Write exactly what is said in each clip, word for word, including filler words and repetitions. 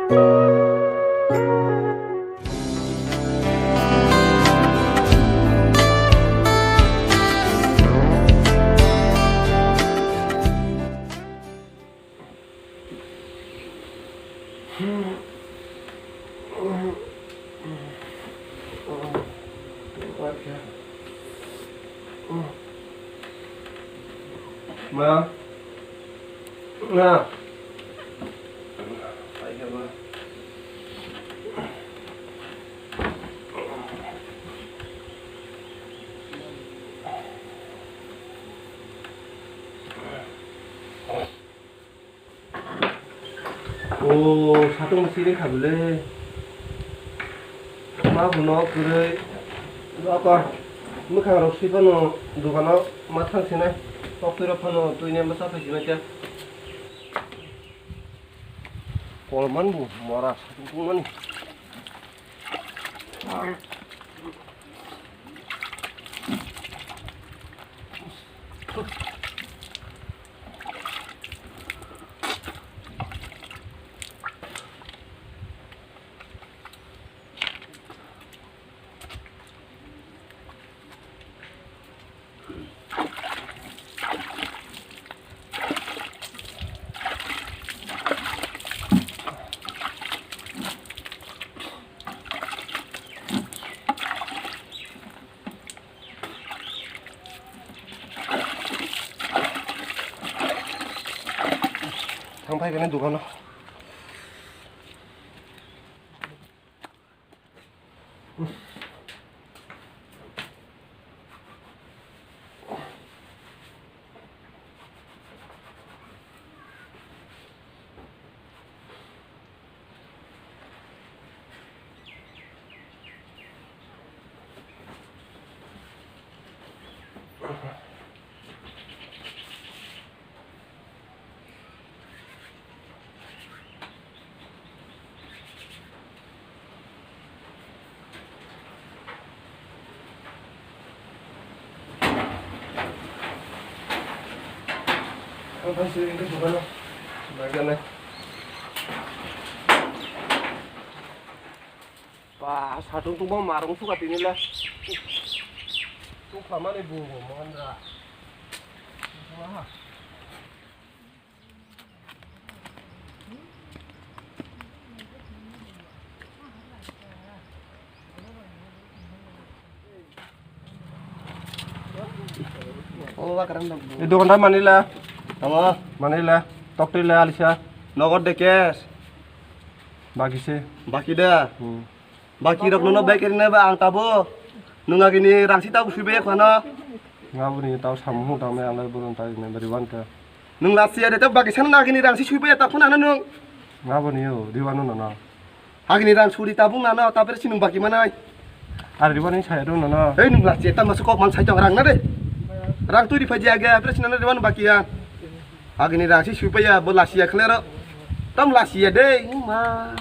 Ma. Ma. O, satung siri kha bwle. Ma bono kwrwi. Nokar. Mwkhang rok swi phano dogano ma thang sinai. Tok twi rok phano twi ne ma cha phai sinai khe. Kolman bo mora satung tungmani. Thang phai khe nai dogano. Ba, satung tungma marung suka tini le. Tukha mani bu bu Mohan da. O, wa karang dong. E dokan da manila. Tamo. Manila. Tokti la alisa. Nogor de cash. Baki se. Baki da. Hmm. Baki rok nono bai kari nai ba ang tabo. Nung agini rangsi tabo sui bai khano. Nga buni tau samu hung tang nai ang lai burung tai nai bari wan ka. Nung last year de tabo baki sana agini rangsi sui bai ta khuna nung. Nga buni yo di wanu nono. Agini rang suri tabung nano, tapere sinung baki manai. Ar riwani saya do nono. Ei, nung lachia, tam masuk kok man sai tong rang na de. Rang turi phaji age, apre sinano riwan baki ya. Agini rang si supaya, bo lachia khlero. Tam lachia de, ma.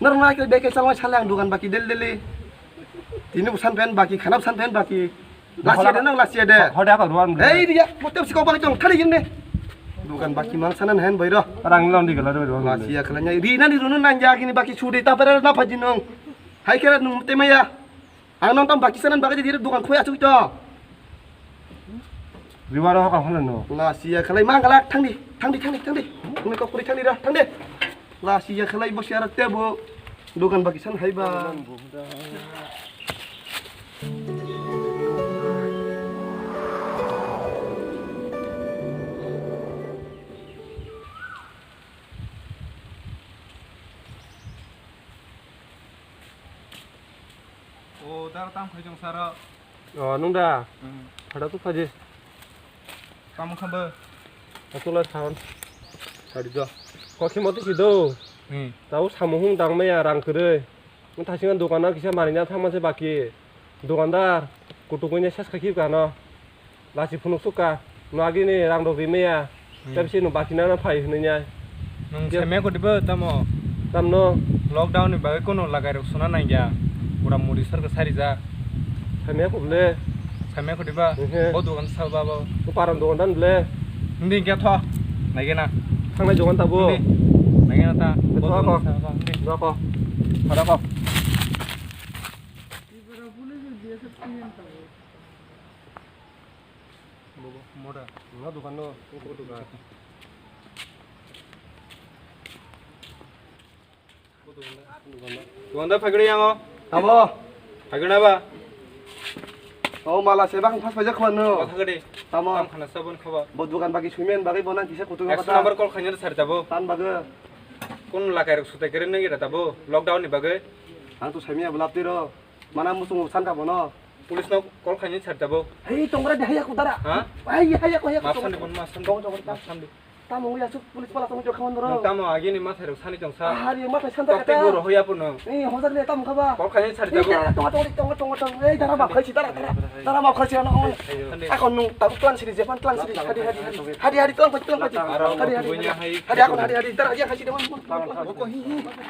Nor ma ke beke changwa salang dukan baki del deli. Tini busan pen baki, khana busan pen baki. Lachia de nang lachia de. Hode apa ruan. Ei dia, mote si kau bang tong thari gini. Dukan baki mang sana hen boy ro. Rang long di gala ro. Lachia kala nyai. Rina ni runu nang ya gini baki sudi ta pera na phaji nong. Hai kera nung te maya. Ang nong tam baki sana bagi di dukan khoya chui to. Riwaro ka hono no. Lachia kala mang gala thang di, thang di, thang di, thang di. Kumi kok kuri thang di ra, thang di. Lachia khalai bo siara tebo dogan baki san hai ba. O dar tam khai jong sara. O, nung da? Hmm. Phada tu phaji. Tamo kha bo? Atula sound. Sari jo. Kokhi moti si do. Hmm. Tao samuhung dang maya rang kwrwi. Nung thasing dukana kisa marina thangma se baki. Dukandar kutukui ne ses kha khi kano. Lachi phunuk sukha. No agini rang rok ri maya. Hmm. Tei bisi no baki nana phai hwnwi nai. Nwng je saimaya kho dibo tamo? Tamno? Lockdown ni bagwi kono lagai rok suna nangya. Pura muri sargo sarijak. Saimaya kho bwle. Saimaya kho diba? Ehe. Bo dogan sa babo. Bo paran dogan dan bwle. Hindi kya tho? Naigena. Thangnai dogan tabo? Hindi. Ang yana ta. Dua ko. Dua ko. Ada ko. Bobo, mora. Na dukan no, ko dukan. Dukan da phagri yango. Tamo. Phagri na ba? O mala se bang phas paijak khwan no. Phagri. Tamo. Tam khana sabon khaba. Bo dukan bagi suimen bagi bonan kisa kutung. Ekso number call khanya sar tabo. Tan bagi. Kun lakai rok sutai keren nang ira tabo. Lockdown ni bagi. Ang to saimia belap tiro. Mana musung sanka bono. Police no call khaini sar tabo. Hei, tongra de haya kudara. Ha? Hei, haya ko, haya ko. Map sandi bon, map sandi. Tong, tong, tong. Map sandi. Tamo ya suk police pala tong jok khaman doro. Tamo agi ni mathai rok sani tong sa. Hari mathai santa kata. Tok tei goro hoya puno. Eh, hozak le tamo khaba. Call khaini sar tabo. Tong, tong, tong, tong, tong. Eh, dara map khaisi, dara, dara. Dara map khaisi ano. Akon nung tabu tlang sini, jepan tlang sini. Hadi, hadi, hadi. Hadi, hadi, tlang, tlang, tlang. Hadi, hadi. Hadi, akon, hadi, hadi. Dara, ya khaisi, dewan.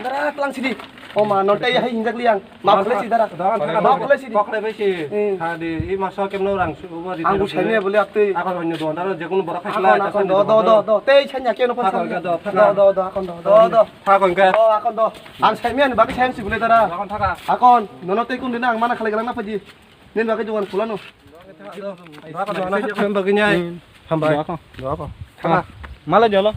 Dara, tlang sini. O ma, no tei hai hinjak liang. Maaf khlai si dara. Maaf khlai si. Kok khlai bai si. Hmm. Ha di, i maso kemno rang su, ubo di. Ang bu saini bole aptwi. Akon hanya do, dara je kono borok khai. Akon, akon, do, do, do, do. Tei saini keno phone. Akon do, do, do, do, akon do, do, do. Akon ke. Oh, akon do. Ang saini ani bagi saini si bole dara. Akon thaka. Akon, nono tei kun dina ang mana khlai galang na phaji. Nin bagi juan pulano. Akon do, akon. Hambai. Do akon. Do akon. Thaka. Mala jalo.